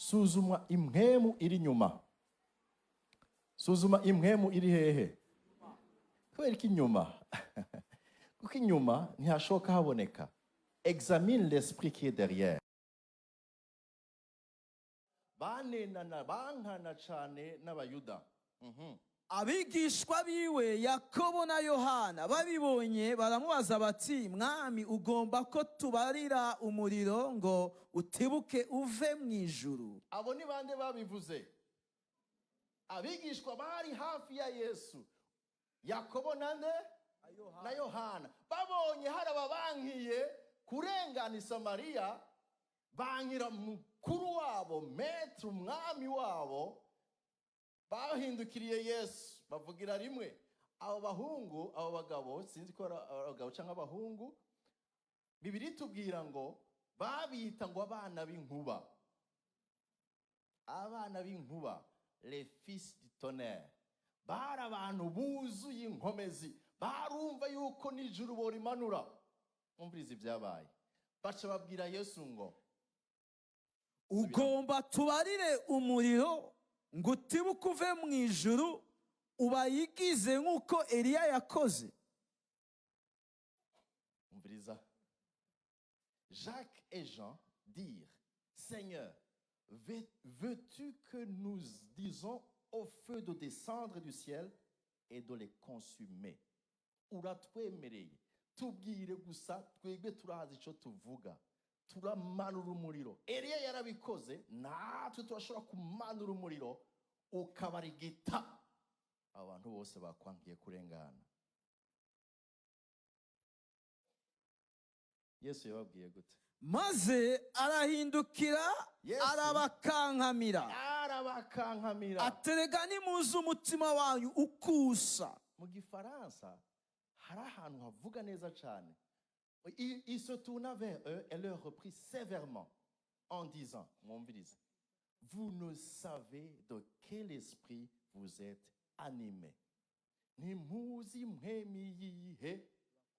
Suzuma impwemu iri inyuma. Suzuma impwemu iri hehe? Kubera ko inyuma, kuko inyuma ntihashoka haboneka. Examine l'esprit qui est derrière. Banenana, bankana cane n'Abayuda. Abigishwa biwe Yakobo na Yohana babibonye, baramubaza bati: "Mwami, ugomba ko tubarira umuriro ngo utibuke uve mu ijuru?" Abo ni bande babivuze? Abigishwa bari hafi ya Yesu, Yakobo nande na Yohana. Babonye hari ababankiye kurengana i Samariya, bankira mukuru wabo, maître, umwami wabo, bahindukiriye Yesu, bavugira rimwe. Abo bahungu, abo bagabo, sinzi ko ari abagabo cyangwa abahungu, Bibiliya itubwira ngo babita ngo abana b'inkuba, abana b'inkuba, les fils du tonnerre. Bari abantu buzuye inkomezi, barumva yuko n'ijuru borimanura. Umviriza ibyabaye. Baca babwira Yesu ngo: "Ugomba tubarire umuriro ngo utibuke uve mu ijuru ubayigize nk'uko Eliya yakoze?" Umviriza. Jacques et Jean dirent: "Seigneur, veux-tu que nous disons au feu de descendre du ciel et de les consumer?" Uratwemereye, tubwire gusa, twebwe turazi icyo tuvuga, turamanura umuriro. Eliya yarabikoze, natwe turashobora kumanura umuriro ukabarigita abantu bose bakwangiye kurengana. Yesu yababwiye gute? Maze arahindukira, Yesu. arabakankamira. Arabakankamira. Ati: "Erega nimuzi umutima wanyu ukusa." Mu Gifaransa hari ahantu havuga neza cyane. Il se tourna vers eux et leur reprit sévèrement en disant, mwumvirize: "Vous ne savez de quel esprit vous êtes animés." Ntimuzi impwemu yihe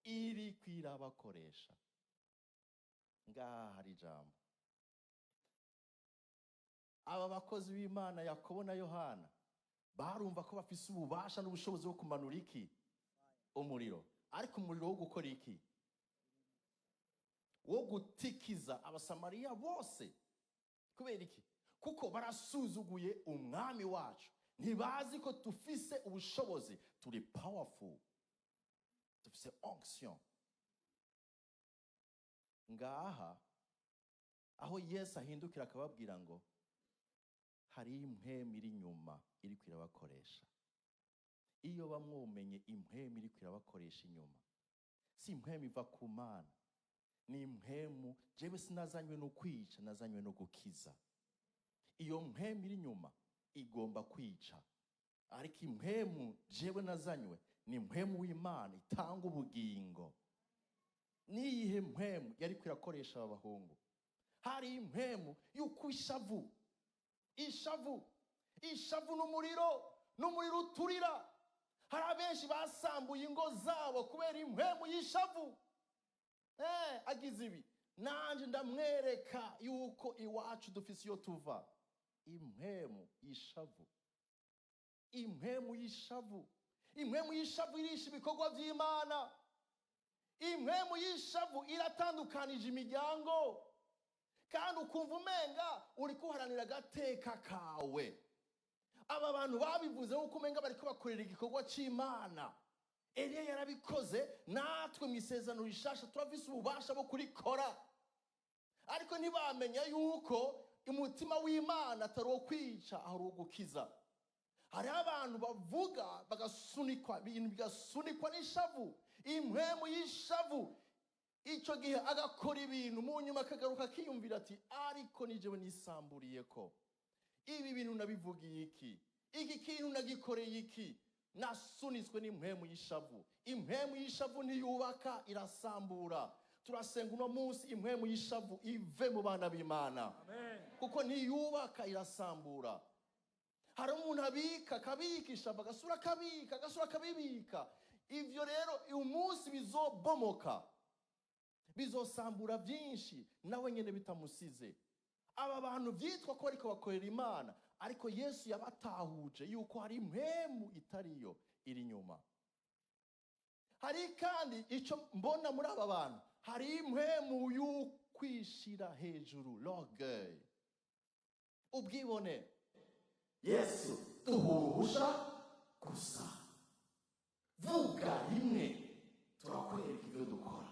iri kwirabakoresha. Ngaha hari ijambo. Aba bakozi b'Imana, Yakobo na Yohana, barumva ko bafise ububasha n'ubushobozi bwo kumanura iki? Umuriro. Ariko umuriro wo gukora iki? Wo gutikiza Abasamariya bose. Kubera iki? Kuko barasuzuguye umwami wacu, ntibazi ko dufise ubushobozi, turi powerful, dufise onction. Ngaha aho Yesu ahindukira akababwira ngo hari impwemu iri inyuma iri irabakoresha. Iyo bamwomenye impwemu iri irabakoresha inyuma, si impwemu iva ku Mana, ni impwemu. Jewe sinazanywe no kwica, nazanywe no gukiza. Iyo mpwemu iri inyuma igomba kwica, ariko impwemu jewe nazanywe ni impwemu w'Imana itanga ubugingo. Niyihe mpwemu yari irakoresha aba bahungu? Hari impwemu y'uko ishavu, ishavu, ishavu n'umuriro, n'umuriro uturira. Hari abenshi basambuye ingo zabo kubera impwemu y'ishavu. Agize ibi, nanje ndamwereka yuko iwacu dufise iyo tuva. Impwemu y'ishavu, impwemu y'ishavu, impwemu y'ishavu irisha ibikorwa by'Imana. Impwemu y'ishavu iratandukanije imiryango, kandi ukumva umenga uri kuharanira agateka kawe. Aba bantu babivuze nk'uko umenga bariko bakorera igikorwa c'Imana. Eliya yarabikoze, natwe mu Isezerano Rishasha turafise ububasha bwo kurikora. Ariko ntibamenya yuko umutima w'Imana atari uwo kwica, ari uwo gukiza. Hariho abantu bavuga bagasunikwa, ibintu bigasunikwa n'ishavu, impwemu y'ishavu. Icyo gihe agakora ibintu, mu nyuma akagaruka akiyumvira ati: "Ariko ni jewe nisamburiye ko ibi bintu, nabivugiye iki? Iki kintu nagikoreye iki? Nasunitswe n'impwemu y'ishavu." Impwemu y'ishavu ntiyubaka, irasambura. Turasenga uno munsi impwemu y'ishavu ive mu bana b'Imana, kuko ntiyubaka, irasambura. Hari umuntu abika, akabika ishavu, agasura akabika, agasura akabibika. Ivyo rero umunsi bizobomoka, bizosambura byinshi, nawe nyene bitamusize. Aba bantu byitwa ko bariko bakorera Imana, ariko Yesu yabatahuje yuko hari impwemu itariyo iri inyuma. Hari kandi icyo mbona muri aba bantu, hari impwemu y'ukwishira hejuru, l'orgueil, ubwibone. "Yesu, duha uruhusha gusa, vuga rimwe, turakwereka ibyo dukora.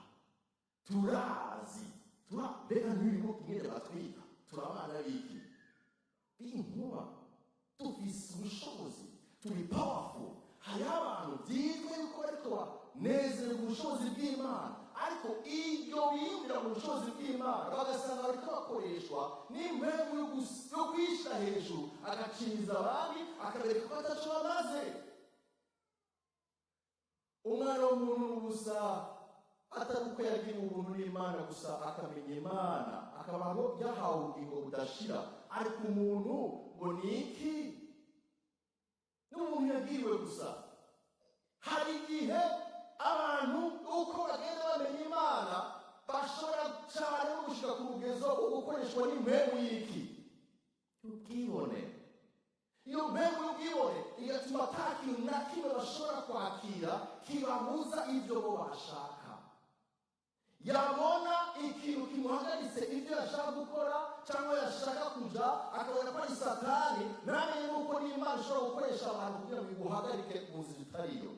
Turazi, tura mbega ntibibuka ingene batwita? Turi abana b'iki? B'inkuba. Dufise ubushobozi, turi powerful." Hariho abantu byitwa yuko bariko banezerwa ubushobozi bw'Imana, ariko iyo biyumvira mu bushobozi bw'Imana bagasanga bariko bakoreshwa n'impwemu yo kwishira hejuru, agacinyiza abandi, akabereka ko ataco bamaze. Umwana w'umuntu ni ubusa, atari uko yagiriwe ubuntu n'Imana gusa, akamenya Imana, akaba yahawe ubugingo budashira. Ariko umuntu ngo ni iki? N'umuntu yagiriwe gusa. Hari igihe abantu uko bagenda bamenya Imana bashobora cyane no gushika ku rugezo rwo gukoreshwa n'impwemu y'iki? Y'ubwibone. Iyo mpwemu y'ubwibone igatuma ata kintu na kimwe bashobora kwakira kibabuza ibyo bo bashaka. Yabona ikintu kimuhagaritse ibyo yashaka gukora cyangwa yashaka kuja, akabona ko ari Satani, ntamenye nuko n'Imana ishobora gukoresha abantu kugira ngo iguhagarike mu nzira itariyo.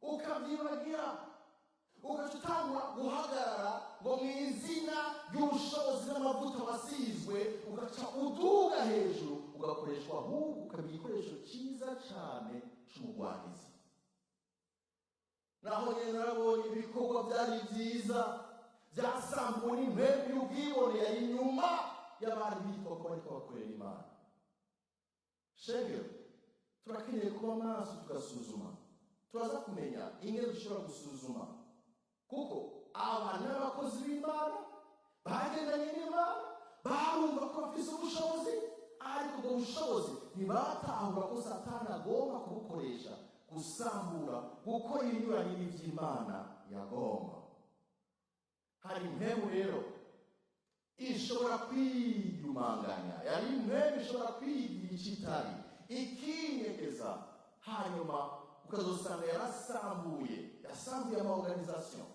Ukabyibagira, ugaca utangura guhagarara ngo mu izina ry'ubushobozi n'amavuta wasizwe, ugaca uduga hejuru, ugakoreshwa, ahubwo ukaba igikoresho cyiza cyane c'umugwanizi. Naho nyine narabonye ibikorwa byari byiza byasambuwe n'impwemu y'ubwibone yari inyuma y'abari bitwa ko bariko bakorera Imana. Shengero, turakeneye kuba maso, tugasuzuma. Turaza kumenya ingene dushobora gusuzuma, kuko aba n'abakozi b'Imana bagendanye n'Imana, barumva ko bafise ubushobozi, ariko ubwo bushobozi ntibatahura ko Satani agomba kubukoresha gusambura, gukora ibinyuranye n'iby'Imana yagomba. Hari impwemu rero ishobora kwiyumanganya, yari impwemu ishobora kwigira icyo itari, ikinyegeza, hanyuma ukazosanga yarasambuye, yasambuye ama organisation,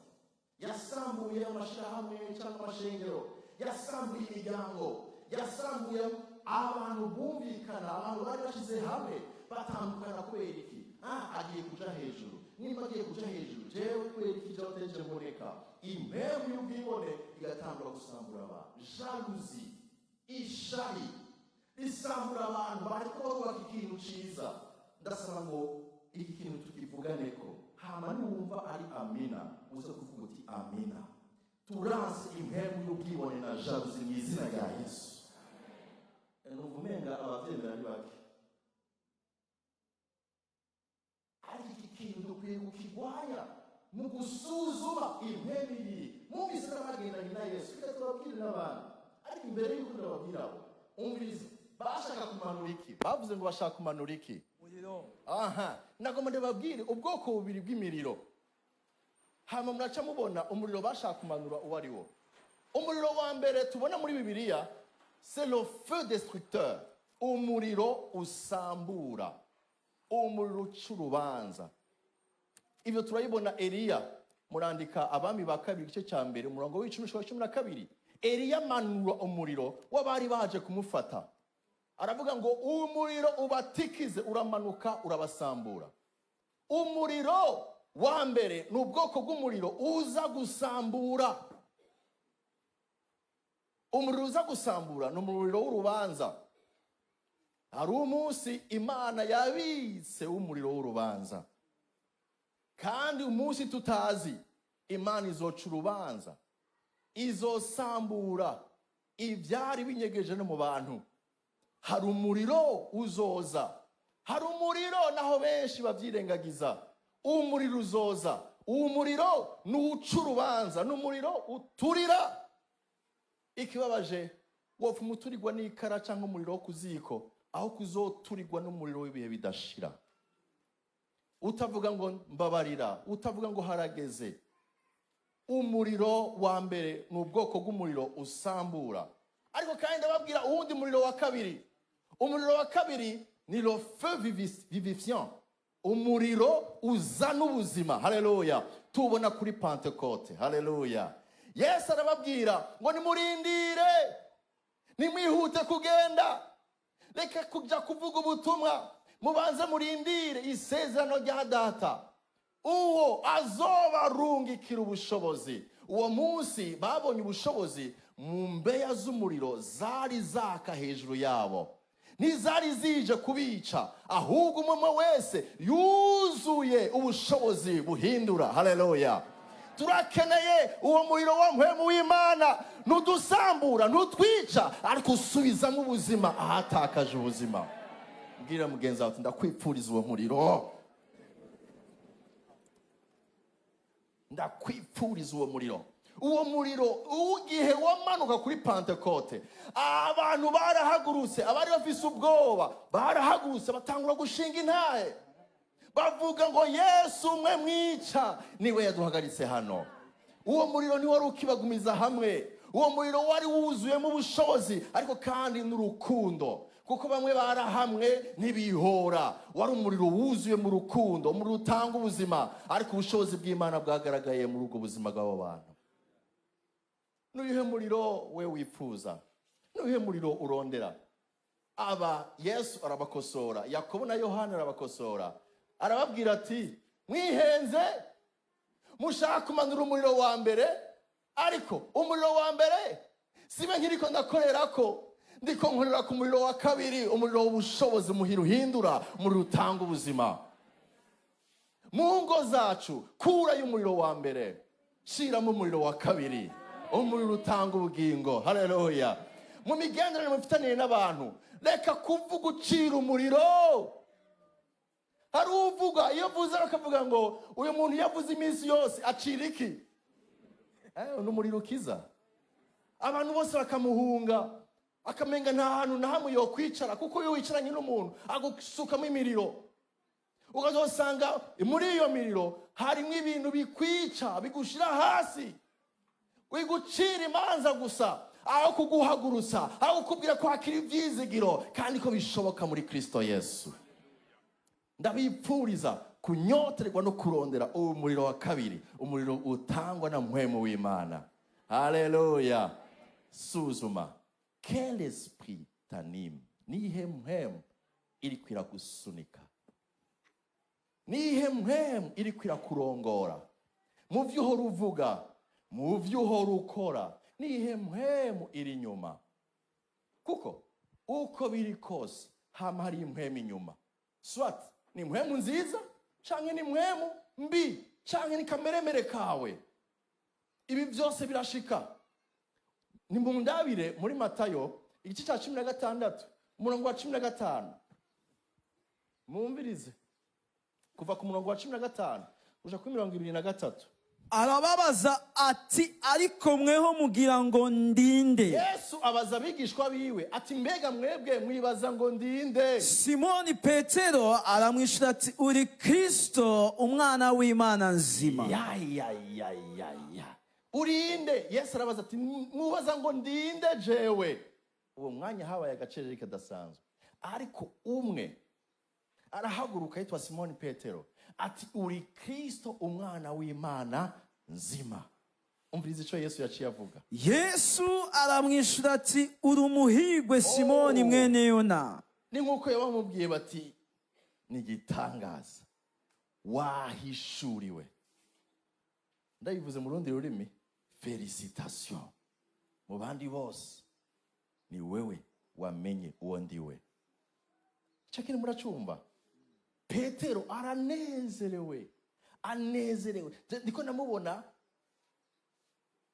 yasambuye amashyirahamwe cyangwa amashengero, yasambuye imiryango, yasambuye abantu bumvikana, abantu bari bashyize hamwe batandukana. Kubera iki? Ah, agiye kuja hejuru. Nimba agiye kuja hejuru, jewe kubera iki jewe ateje mboneka? Impwemu y'ubwibone igatangura gusambura abantu. Jalousie, ishari risambura abantu bariko barubaka ikintu ciza. Ndasaba ngo iki kintu tukivuganeko, hama niwumva ari amina, uze kuvuga uti "Amina". Turanse impwemu y'ubwibone na jalousie mu izina rya Yesu. Numva umenga abavyemera ni bake, ariko iki kintu dukwiye kukigwanya mu gusuzuma impwemu ibiri. Mwumvise n'abagendanye na Yesu. Reka tubabwire n'abandi, ariko imbere y'uko ndababwira abo, umvirize, bashaka kumanura iki? Bavuze ngo bashaka kumanura iki? Umuriro. Aha nagomba ndababwire ubwoko bubiri bw'imiriro, hama muraca mubona umuriro bashaka kumanura uwo ari wo. Umuriro wa mbere tubona muri Bibiliya, c'est le feu destructeur, umuriro usambura, umuriro uca urubanza. Ibyo turabibona Eliya. Murandika Abami ba Kabiri, igice cya mbere, umurongo w'10 gushika 12. Eliya amanura umuriro w'abari baje kumufata, aravuga ngo umuriro ubatikize, uramanuka urabasambura. Umuriro wa mbere ni ubwoko bw'umuriro uza gusambura. Umuriro uza gusambura ni umuriro w'urubanza. Hari umunsi Imana yabitse w'umuriro w'urubanza, kandi umunsi tutazi, Imana izoca urubanza, izosambura ibyari binyegeje no mu bantu. Hari umuriro uzoza, hari umuriro naho benshi babyirengagiza. Umuriro uzoza, uwo muriro ni uwuca urubanza, ni umuriro uturira. Ikibabaje, wopfa umuturirwa n'ikara cyangwa umuriro wo ku ziko, aho kuzoturirwa n'umuriro w'ibihe bidashira, utavuga ngo "Mbabarira", utavuga ngo "Harageze". Umuriro wa mbere ni ubwoko bw'umuriro usambura. Ariko kandi ndababwira uwundi muriro wa kabiri. Umuriro wa kabiri ni le feu vivifiant, umuriro uzana ubuzima. Haleluya! Tubona kuri Pentekote. Haleluya! Yesu arababwira ngo: "Nimurindire, nimwihute kugenda, reka kujya kuvuga ubutumwa, mubanze murindire isezerano rya Data, uwo azobarungikira ubushobozi." Uwo munsi babonye ubushobozi mu mbeya z'umuriro zari zaka hejuru yabo. Ntizari zije kubica, ahubwo umwe wese yuzuye ubushobozi buhindura. Haleluya! Turakeneye uwo muriro wa Mpwemu w'Imana. Ntudusambura, ntutwica, ariko usubizamo ubuzima ahatakaje ubuzima. Mbwira mugenzi wawe uti: "Ndakwipfuriza uwo muriro, ndakwipfuriza uwo muriro." Uwo muriro, igihe wamanuka kuri Pantekote, abantu barahagurutse. Abari bafise ubwoba barahagurutse, batangura gushinga intahe, bavuga ngo: "Yesu umwe mwica niwe yaduhagaritse hano." Uwo muriro ntiwari ukibagumiza hamwe. Uwo muriro wari wuzuyemo ubushobozi, ariko kandi n'urukundo, kuko bamwe barahamwe ntibihora. Wari umuriro wuzuye mu rukundo, umuriro utanga ubuzima, ariko ubushobozi bw'Imana bwagaragaye muri ubwo buzima bw'abo bantu. N'uyuhe muriro we wifuza? N'uyuhe muriro urondera? Aba Yesu arabakosora, Yakobo na Yohana arabakosora, arababwira ati: "Mwihenze, mushaka kumanura umuriro wa mbere, ariko umuriro wa mbere sibe nkiriko ndakorera ko ndiko nkorera ku muriro wa kabiri, umuriro w'ubushobozi muhira uhindura, umuriro utanga ubuzima mu ngo zacu. Kurayo umuriro wa mbere, shiramo umuriro wa kabiri, umuriro utanga ubugingo." Haleluya! Mu migenderanire mufitaniye n'abantu, reka kuvuga ucira umuriro. Hari uvuga, iyo avuze bakavuga ngo: "Uyu muntu iyo avuze iminsi yose acira iki?" Ni umuriro ukiza. Abantu bose bakamuhunga, akamenga nta hantu na hamwe yokwicara, kuko iyo wicaranye n'umuntu agusukamo imiriro, ukazosanga muri iyo miriro harimo ibintu bikwica, bigushira hasi, wigucira imanza gusa aho kuguhagurutsa, aho kukubwira ko hakiri ibyizigiro kandi ko bishoboka muri Kristo Yesu. Ndabipfuriza kunyoterwa no kurondera uwo muriro wa kabiri, umuriro utangwa na Mpwemu w'Imana. Haleluya! Suzuma: quel esprit t'anime? Niyihe mpwemu iriko iragusunika? Niyihe mpwemu iriko irakurongora mu byo uhora uvuga, mu byo uhora ukora? Niyihe mpwemu iri inyuma? Kuko uko biri kose hama hari impwemu inyuma, soit ni impwemu nziza canke ni impwemu mbi canke ni kameremere kawe. Ibi byose birashika. Ni mu ndabire muri Matayo igice cya 16, umurongo wa 15. Mwumvirize kuva ku murongo wa 15 kuja kuri 23. Arababaza ati: "Ariko mweho mugira ngo ndinde?" Yesu abaza abigishwa biwe ati: "Mbega mwebwe mwibaza ngo ndinde?" Simoni Petero aramwishyura ati: "Uri Kristo, umwana w'Imana nzima." Ya ya ya ya ya! "Urinde?" Yesu arabaza ati: "Mubaza ngo ndinde jewe?" Uwo mwanya habaye agacerere kadasanzwe, ariko umwe arahaguruka yitwa Simoni Petero ati: "Uri Kristo, umwana w'Imana nzima." Umviriza icyo Yesu yaciye avuga. Yesu aramwishyura ati: "Uri umuhigwe, Simoni Oh. mwene Yona." Ni nk'uko yabamubwiye bati: "Ni igitangaza, wahishuriwe." Ndabivuze mu rundi rurimi: félicitations, mu bandi bose ni wewe wamenye uwo ndiwe. Icyo kintu muracumva? Petero aranezerewe, anezerewe. Ndiko ndamubona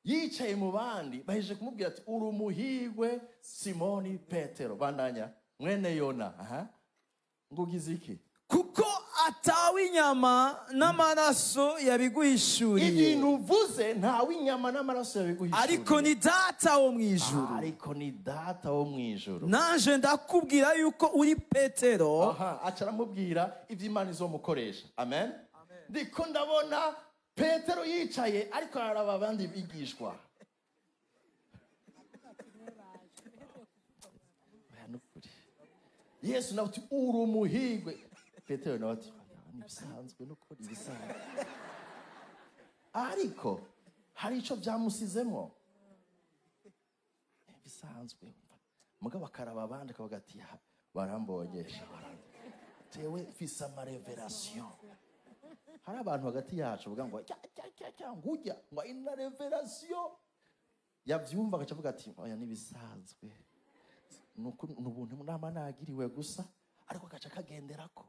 yicaye mu bandi, bahejeje kumubwira ati: "Uri umuhigwe, Simoni Petero." Bandanya: "Mwene Yona." Aha ngo ugize iki? "Kuko atawe inyama n'amaraso yabiguhishuriye." Ibintu uvuze, ntawe inyama n'amaraso yabiguhishuriye. "Ariko ni Data wo mu ijuru." Ariko ni Data wo mu ijuru. "Nanje ndakubwira yuko uri Petero." Aha aca aramubwira ibyo Imana izomukoresha. Amen. Ndiko ndabona Petero yicaye ariko araraba abandi bigishwa. Yesu nawe ati: "Uri umuhigwe." Petero nawe ati: "Oya, ni ibisanzwe, n'ukuri ibisanzwe." Ariko hari ico byamusizemo, bisanzwe. Mugabo akaraba abandi akavuga ati: "Ha, barambogesha, jewe mfise ama révélations." Hari abantu hagati yacu bavuga ngo cya cya cya cya, ngo ujya ngo ina révélation, yavyumva agaca avuga ati: "Oya, nibisanzwe, nuko ni ubuntu nama nagiriwe gusa." Ariko agaca kagenderako.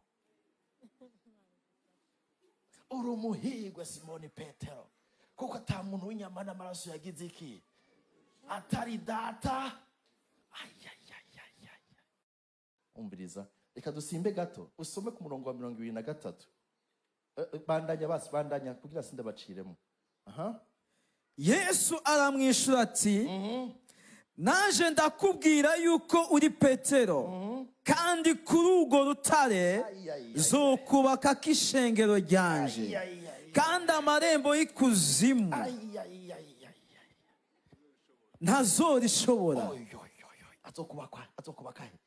"Uri umuhigwe, Simoni Petero, kuko ata muntu w'inyama n'amaraso yagize iki atari Data." Ayayayayay, umviriza, reka dusimbe gato, usome ku murongo wa 23. Bandanya basi, bandanya kugira sindabaciremo. Aha. Yesu aramwishyura ati: "Naje ndakubwira yuko uri Petero, kandi kuri urwo rutare Ay, ay, ay. zokubakako ishengero ryanje, Ay, ay, ay. kandi amarembo y'ikuzimu Ay, ay, ay, ay. ntazorishobora." Oy, oy, oy, oy. Azokubakwa, azokubaka he?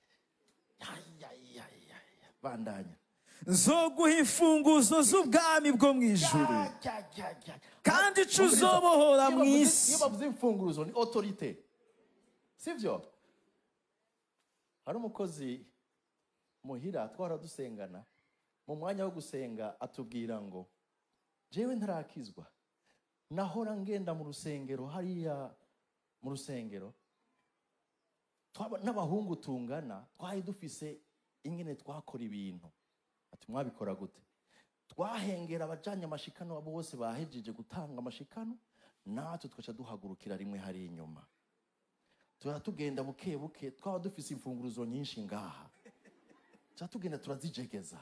Ay, ay, ay, ay. Bandanya. "Nzoguha imfunguzo z'ubwami bwo mu ijuru, Ya, ya, ya. kandi ico uzobohora Iyo mu isi." Iyo bavuze imfunguruzo, ni autorité, sivyo? Hari umukozi muhira twahora dusengana. Mu mwanya wo gusenga atubwira ngo: "Jewe ntarakizwa, nahora ngenda mu rusengero hariya." Mu rusengero n'abahungu tungana twari dufise ingene twakora ibintu. Ati: "Mwabikora gute?" "Twahengera abajanye amashikano, abo bose bahejeje gutanga amashikano, natwe tugaca duhagurukira rimwe hari inyuma, tuba tugenda buke buke. Twaba dufise imfunguruzo nyinshi ngaha, tuba tugenda turazijegeza."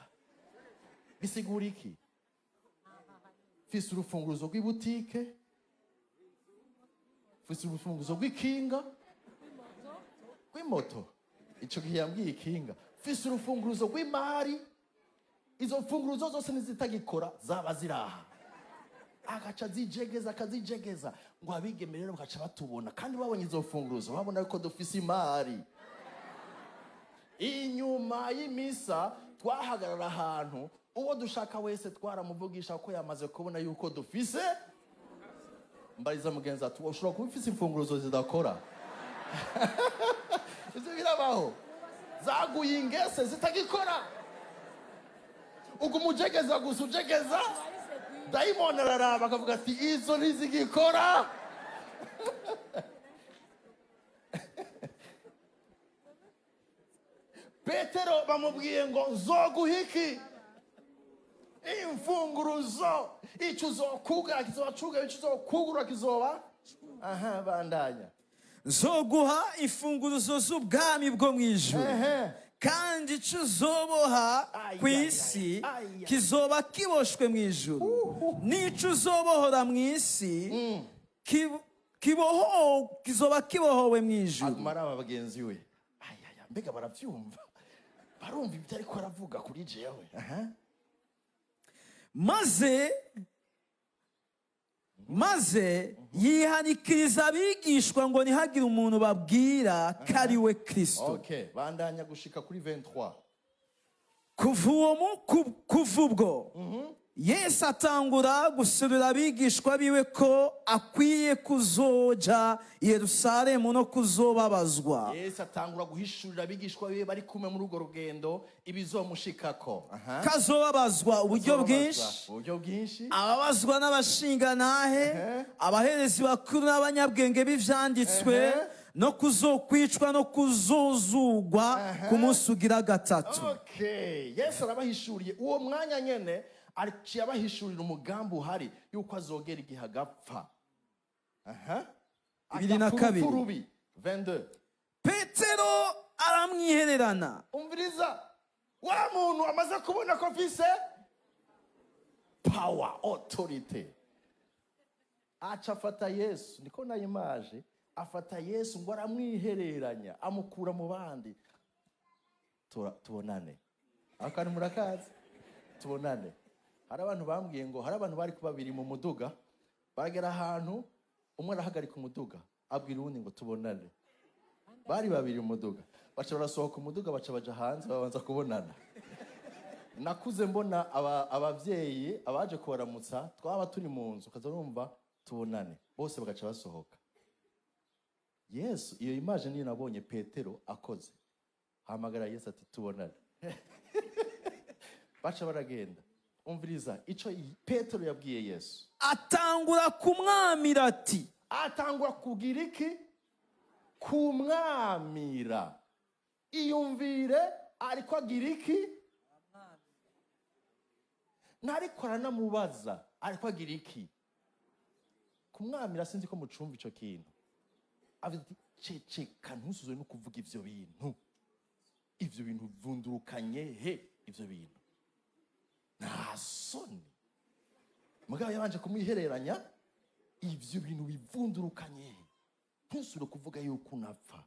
Bisigura iki? Mfise urufunguruzo rw'ibutike, mfise urufunguruzo rw'ikinga, rw'imoto, ico gihe yambwiye ikinga, mfise urufunguruzo rw'imari. Izo mfunguruzo zose nizitagikora zaba ziraha, agaca azijegeza, akazijegeza, ngo abigeme rero bagaca batubona, kandi babonye izo mfunguruzo babona ko dufise imari. Inyuma y'imisa twahagarara ahantu, uwo dushaka wese twaramuvugisha ko yamaze kubona yuko dufise. Mbariza mugenzi ati: "Ushobora kuba ufise imfunguruzo zidakora?" Ivyo birabaho, zaguye ingese, zitagikora, uguma ujegeza gusa, ujegeza. Dayimoni araraba akavuga ati: "Izo ntizigikora." Petero bamubwiye ngo: "Nzoguha iki? Imfunguruzo. Icyo uzokugara kizoba cugaye, icyo uzokugura kizoba." Aha, bandanya. "Nzoguha imfunguruzo z'ubwami bwo mu ijuru, kandi ico uzoboha Ay, ku ay, isi ay, ay. kizoba kiboshwe mu ijuru, n'ico uzobohora mu isi kizoba kibohowe mu ijuru." Aguma araba bagenzi we: "Ayaya, mbega baravyumva? Barumva ibyo ariko aravuga kuri jewe?" Aha. Maze yihanikiriza abigishwa ngo ntihagire umuntu babwira ko ari we Kristo. Okay, bandanya gushika kuri 23. Kuva ubwo Yesu atangura gusubira abigishwa biwe ko akwiye kuzoja i Yerusalemu no kuzobabazwa. Yesu atangura guhishurira abigishwa biwe bari kumwe muri urwo rugendo ibizomushikako. Aha. Kazobabazwa uburyo Azobabazwa bwinshi, uburyo bwinshi, ababazwa n'abashingantahe, abaherezi bakuru n'abanyabwenge b'ivyanditswe, no kuzokwicwa no kuzozugwa ku munsi ugira gatatu. Okay, Yesu arabahishuriye uwo mwanya nyene, aciye abahishurira umugambi uhari yuko azogera igihe agapfa. Aha. Ibiri na Agapfa urupfu kabiri. rubi. 22. Petero aramwihererana. Umviriza, wa muntu amaze kubona ko afise power, autorité, aca afata Yesu, niko na image, afata Yesu ngo aramwihereranya, amukura mu bandi. Tubonane aho kantu murakazi, tubonane. Hari abantu bambwiye ngo hari abantu bari babiri mu muduga, baragera ahantu, umwe arahagarika umuduga, abwira uwundi ngo: "Tubonane." Bari babiri mu muduga. Baca barasohoka umuduga, baca baja hanze, babanza kubonana. Nakuze mbona abavyeyi abaje kubaramutsa, twaba turi mu nzu, ukaza urumva "tubonane", bose bagaca basohoka. Yesu, iyo image niyo nabonye Petero akoze, hamagara Yesu ati "tubonane", baca baragenda. Umviriza ico Petero yabwiye Yesu. Atangura kumwamira ati: Atangura kugira iki? Kumwamira. Iyumvire, ariko agira iki? Ntariko aranamubaza, ariko agira iki? Kumwamira. Sinzi ko mucumva ico kintu. Avuze ati "ceceka, ntusuze no kuvuga ivyo bintu. Ivyo bintu vundurukanye he? Ivyo bintu nta soni?" Mugabo yabanje kumwihereranya: "Ivyo bintu bivundurukanye he? Ntusubire kuvuga yuko unapfa."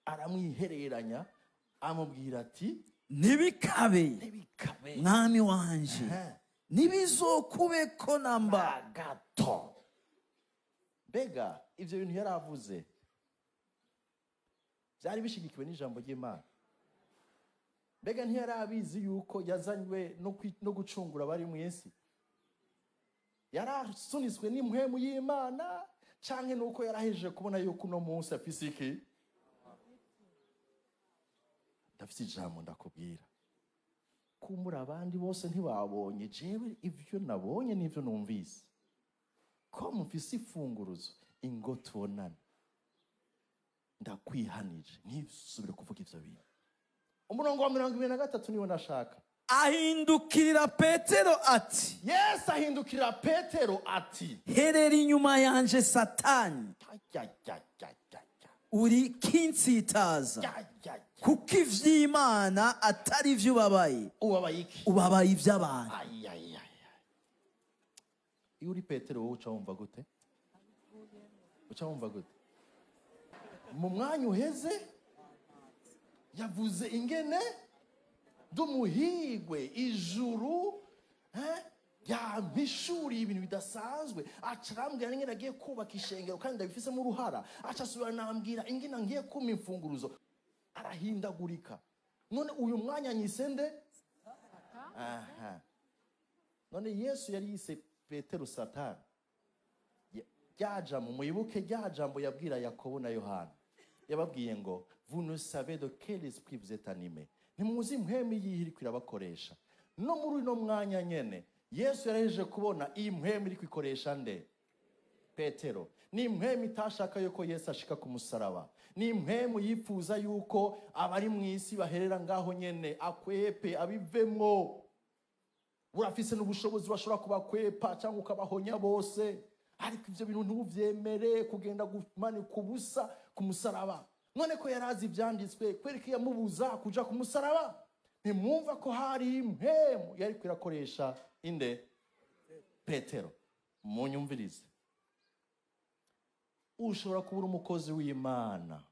Aramwihereranya, amubwira ati: "Ntibikabe, "Ntibikabe, Mwami wanje, ntibizokubeko namba." Gato. Mbega ivyo bintu yari avuze byari bishigikiwe n'ijambo ry'Imana? Mbega ntiyari abizi yuko yazanywe no gucungura abari mu isi? Yari asunitswe n'impwemu y'Imana, canke nuko yarahejeje kubona yuko uno munsi afise iki? Ndafise ijambo ndakubwira, kumbura abandi bose ntibabonye, jewe ivyo nabonye n'ivyo numvise, ko mufise imfunguruzo, ingo tubonane. Ndakwihanije, ntisubire kuvuga ivyo bintu. Umurongo wa 23 niwo ndashaka. Ahindukirira Petero ati: Yesu ahindukirira Petero ati: "Herera inyuma yanje, Satani, Ya, ya, ya, ya, ya. uri kinsitaza, Ya, ya, ya. kuko ivy'Imana atari vyo ubabaye, Ubabaye iki? ubabaye ivy'abantu." Ay, ay, ay, ay. Iyo uri Petero, wowe uca wumva gute? Uca wumva gute? Mu mwanya uheze yavuze ingene ndumuhigwe, ijuru yampishuriye ibintu bidasanzwe, aca arambwira ingene agiye kubaka ishengero kandi ndabifisemo uruhara, aca asubira nambwira ingene ngiye kuma imfunguruzo, arahindagurika. None uyu mwanya anyise nde? Aha, none Yesu yari yise Petero Satani. Rya jambo muyibuke, rya jambo yabwira Yakobo na Yohana, yababwiye ngo "vous ne savez de quel esprit vous êtes animé", ntimuzi impwemu yihe iriko irabakoresha. No muri uno mwanya nyene Yesu yarahejeje kubona iyi mpwemu iri kwikoresha nde? Petero. Ni impwemu itashaka yuko Yesu ashika ku musaraba, ni impwemu yifuza yuko abari mu isi baherera ngaho nyene, akwepe abivemwo. Urafise n'ubushobozi, bashobora kubakwepa cyangwa ukabahonya bose, ariko ibyo bintu ntubyemere kugenda kumanika ubusa ku musaraba. None ko yari azi ibyanditswe, kwereka yamubuza kuja ku musaraba? Ntimwumva ko hari impwemu yari irakoresha inde? Petero. Munyumvirize, ushobora kubura umukozi w'Imana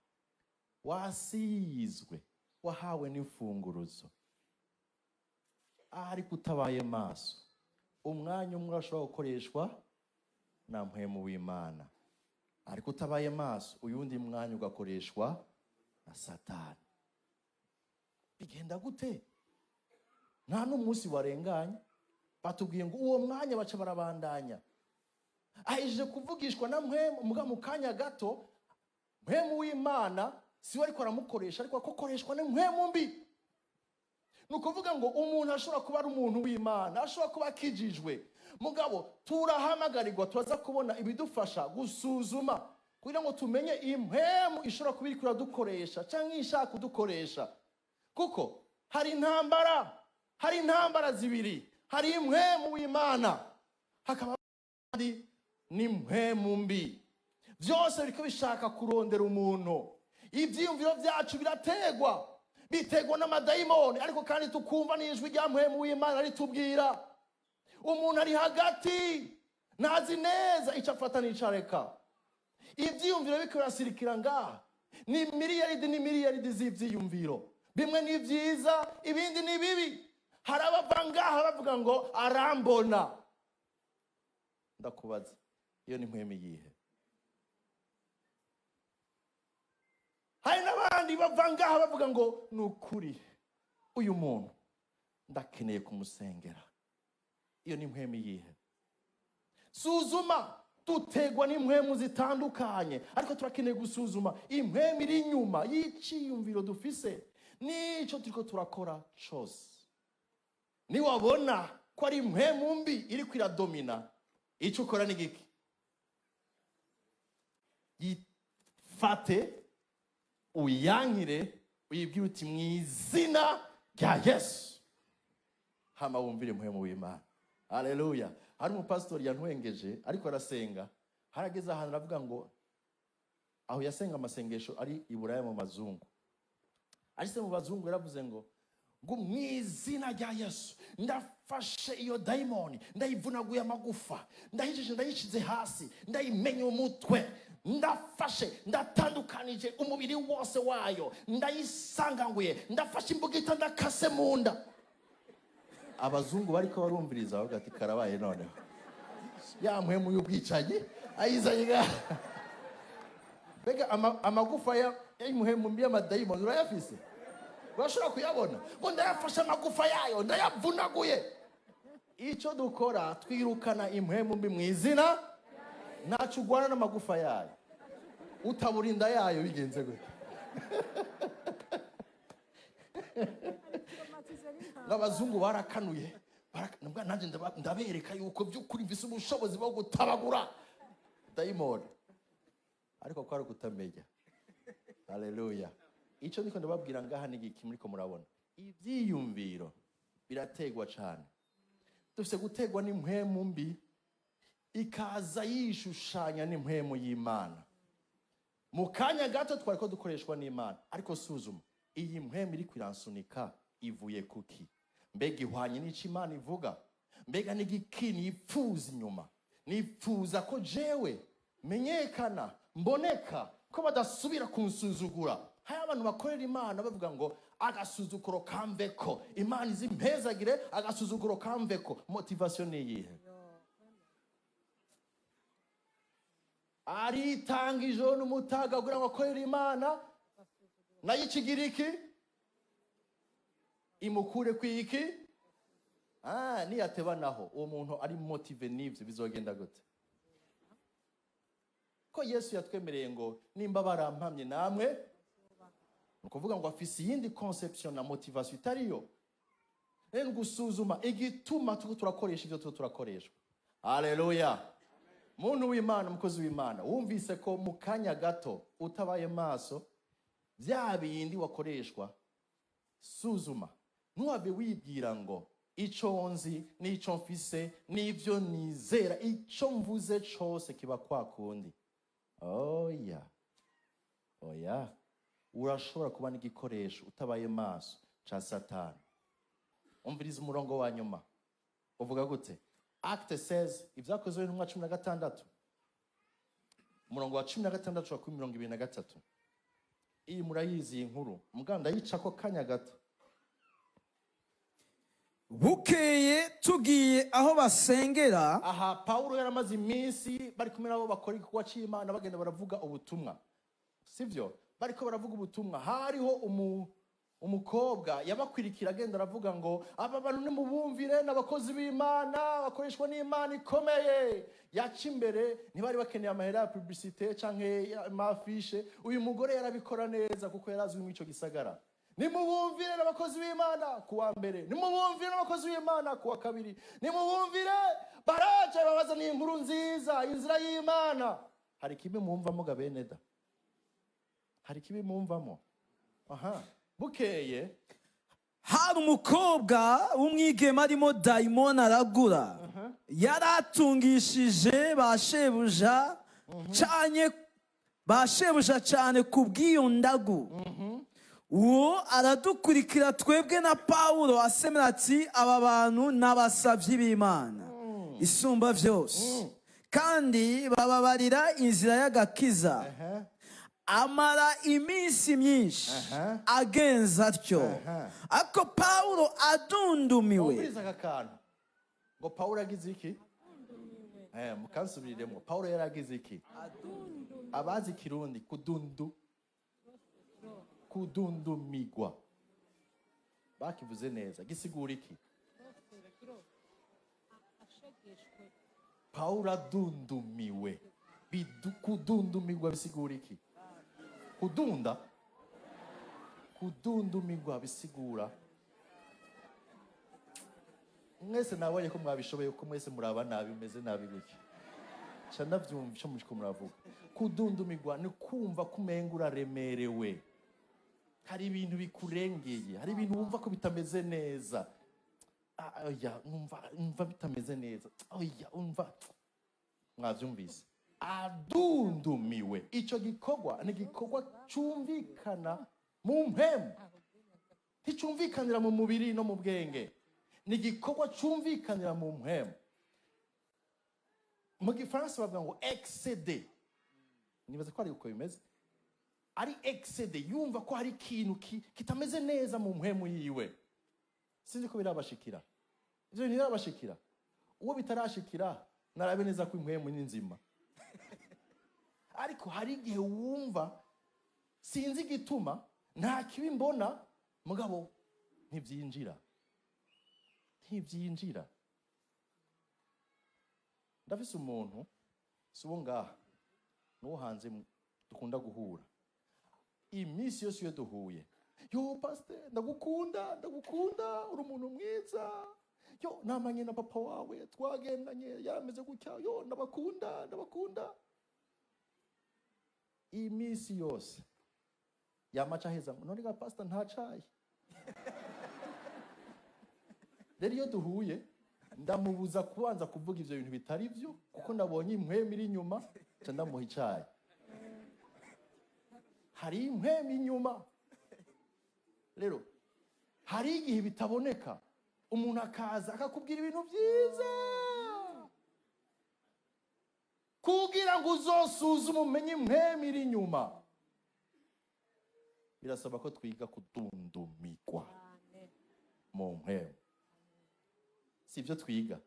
wasizwe, wahawe n'imfunguruzo, ariko utabaye maso, umwanya umwe urashobora gukoreshwa na mpwemu w'Imana, ariko utabaye maso, uyundi mwanya ugakoreshwa na Satani. Bigenda gute? Nta n'umunsi warenganye. Batubwiye ngo uwo mwanya baca barabandanya, ahejeje kuvugishwa na mpwemu, muga mu kanya gato mpwemu w'Imana siwe ariko aramukoresha, ariko akokoreshwa n'impwemu mbi. Ni ukuvuga ngo umuntu ashobora kuba ari umuntu w'Imana, ashobora kuba akijijwe, mugabo turahamagarirwa, turaza kubona ibidufasha gusuzuma kugira ngo tumenye impwemu ishobora kuba iriko iradukoresha cyangwa ishaka kudukoresha, kuko hari intambara, hari intambara zibiri: hari impwemu w'Imana, hakaba kandi n'impwemu mbi. Byose biriko bishaka kurondera umuntu. Ibyiyumviro byacu birategwa, bitegwa n'amadayimoni, ariko kandi tukumva n'ijwi rya mpwemu w'Imana ritubwira. Umuntu ari hagati, ntazi neza icyo afata n'icyo areka. Ibyiyumviro biriko birasirikira ngaha ni miliyaridi n'imiliyaridi z'ibyiyumviro. Bimwe ni byiza, ibindi ni bibi. Hari abava ngaha bavuga ngo "arambona". Ndakubaza, iyo ni mpwemu yihe? Hari n'abandi bava ngaha bavuga ngo: "Ni ukuri, uyu muntu ndakeneye kumusengera." Iyo ni impwemu iyihe? Suzuma. Dutegwa n'impwemu zitandukanye, ariko turakeneye gusuzuma impwemu iri inyuma y'iciyumviro dufise n'icyo turiko turakora cose. Niwabona ko ari impwemu mbi iriko iradomina, icyo ukora ni giki? Yifate, uyankire, uyibwire uti: "Mu izina rya Yesu." Hama wumvire impwemu w'Imana. Haleluya! Hari umupasitori yantwengeje ariko arasenga. Harageze ahantu aravuga ngo, aho yasenga amasengesho ari i Buraya mu mazungu, ashyize mu bazungu, yaravuze ngo: "Mu izina rya Yesu, ndafashe iyo dayimoni, ndayivunaguye amagufa, ndayijije, ndayishyize hasi, ndayimenya umutwe, ndafashe, ndatandukanije umubiri wose wayo, ndayisanganguye, ndafashe imbugita, ndakase mu nda." Abazungu bariko barumviriza bavuga ati: "Karabaye noneho, ya mpwemu y'ubwicanyi ayizanye ngaha." Mbega amagufa y'umuhemu mbi y'amadayimoni urayafise? Urashobora kuyabona? Ngo: "Ndayafashe amagufa yayo, ndayavunaguye." Icyo dukora, twirukana impwemu mbi mu izina. Ntaco ugwana n'amagufa yayo, utabura inda yayo bigenze gute? N'abazungu barakanuye. Nabwo nanjye ndabereka yuko by'ukuri mfise ubushobozi bwo gutabagura dayimoni, ariko ko ari ukutamenya. Haleluya! Icyo ndiko ndababwira ngaha ni igiki? Muriko murabona, ibyiyumviro birategwa cyane. Dufise gutegwa n'impwemu mbi, ikaza yishushanya n'impwemu y'Imana. Mu kanya gato twari ko dukoreshwa n'Imana, ariko suzuma: iyi mpwemu iri iransunika ivuye kuki? Mbega ihwanye n'icyo Imana ivuga? Mbega n'igiki nipfuza inyuma? Nipfuza ko jewe menyekana, mboneka, ko badasubira kunsuzugura. Hari abantu bakorera Imana bavuga ngo: "Agasuzuguro kamveko, Imana izi impezagire, agasuzuguro kamveko." Motivation ni iyihe? Aritanga ijoro n'umutaga kugira ngo akorere Imana, nayo ikigira iki? Imukure ku iki? Niyateba naho uwo muntu ari motivé n'ivyo, bizogenda gute? Ko Yesu yatwemereye ngo: "Nimba barampamye, namwe." Ni ukuvuga ngo afise iyindi conception na motivation itariyo. Rero gusuzuma igituma turiko turakoresha ivyo turiko turakoreshwa. Haleluya! Muntu w'Imana, umukozi w'Imana, wumvise ko mu kanya gato utabaye maso, bya bindi wakoreshwa. Suzuma, ntuhave wibwira ngo ico nzi n'ico mfise n'ivyo nizera, ico mvuze cose kiba kwa kundi. Oya, oya, urashobora kuba n'igikoresho utabaye maso ca Satani. Umviriza umurongo wa nyuma uvuga gute? Acte 16, Ibyakozwe n'Intumwa 16, umurongo wa 16 wa kuri 23. Iyi murayizi, iyi nkuru mbwa ndayicako kanya gato. Bukeye tugiye aho basengera. Aha Pawulo yaramaze iminsi bari kumwe nabo, bakora igikorwa c'Imana, bagenda baravuga ubutumwa, sivyo? Bariko baravuga ubutumwa, hariho umukobwa yabakwirikira, agenda aravuga ngo: "Aba bantu nimubumvire, n'abakozi b'Imana, bakoreshwa n'Imana ikomeye." Yaca imbere, ntibari bakeneye amahera ya publicité canke ama affiches. Uyu mugore yarabikora neza kuko yari azwi muri ico gisagara. "Nimubumvire, n'abakozi b'Imana," kuwa mbere. "Nimubumvire, n'abakozi b'Imana," kuwa kabiri. "Nimubumvire, baraje babazaniye inkuru nziza, inzira y'Imana." Hari kimwe mwumvamo ga bene da? Hari kibi mwumvamo aha? Bukeye hari umukobwa w'umwigeme arimo dayimoni aragura, yari atungishije ba shebuja cyane, ba shebuja cyane ku bw'iyo ndagu. Uwo aradukurikira twebwe na Pawulo, asemera ati: "Aba bantu ni abasabyi b'Imana Isumba Byose, kandi bababarira inzira y'agakiza." Amara iminsi myinshi agenza atyo. Ariko Pawulo adundumiwe. Wumviriza aka kantu ngo Pawulo agize iki? Mukansubiriremo: Pawulo yari agize iki? Abazi Kirundi, kudundu. Kudundumigwa bakivuze neza, gisigura iki? Ashegeshwe. Pawulo adundumiwe. Kudundumigwa bisigura iki? Kudunda, kudundumigwa bisigura, mwese nabonye ko mwabishoboye, ko mwese muraba nabi, mumeze nabi gutya, ca ndavyumva ico muriko muravuga. Kudundumigwa ni kumva ko umenga uraremerewe, hari ibintu bikurengeye, hari ibintu wumva ko bitameze neza. Ah, oya, numva bitameze neza, oya, umva mwavyumvise, adundumiwe. Ico gikorwa ni igikorwa cumvikana mu mpemu, nticumvikanira mu mubiri no mu bwenge, ni igikorwa cumvikanira mu mpemu. Mu Gifaransa bavuga ngo excédé, nibaza ko ari uko bimeze, ari excédé, yumva ko hari ikintu kitameze neza mu mpemu yiwe. Sinzi ko birabashikira ivyo bintu, birabashikira. Uwo bitarashikira narabe neza ko impwemu ni nzima. Ariko hari igihe wumva, sinzi igituma, nta kibi mbona, mugabo ntibyinjira, ntibyinjira. Ndafise umuntu, si uwo ngaha, n'uwo hanze, dukunda guhura iminsi yose. Iyo duhuye: "Yo pasiteri, ndagukunda, ndagukunda, uri umuntu mwiza. Yo, namanye na papa wawe, twagendanye, yarameze gutya. Yo, ndabakunda, ndabakunda." Iminsi yose yamaca aheza ngo: "None ga pasita, nta cayi?" Rero iyo duhuye ndamubuza kubanza kuvuga ivyo bintu bitari byo, kuko nabonye impwemu iri inyuma, nca ndamuha icayi. Hari impwemu inyuma. Rero hari igihe bitaboneka, umuntu akaza akakubwira ibintu byiza kugira ngo uzosuzume umenye impwemu iri inyuma. Birasaba ko twiga kudundumigwa mu mpwemu. Si ibyo twiga,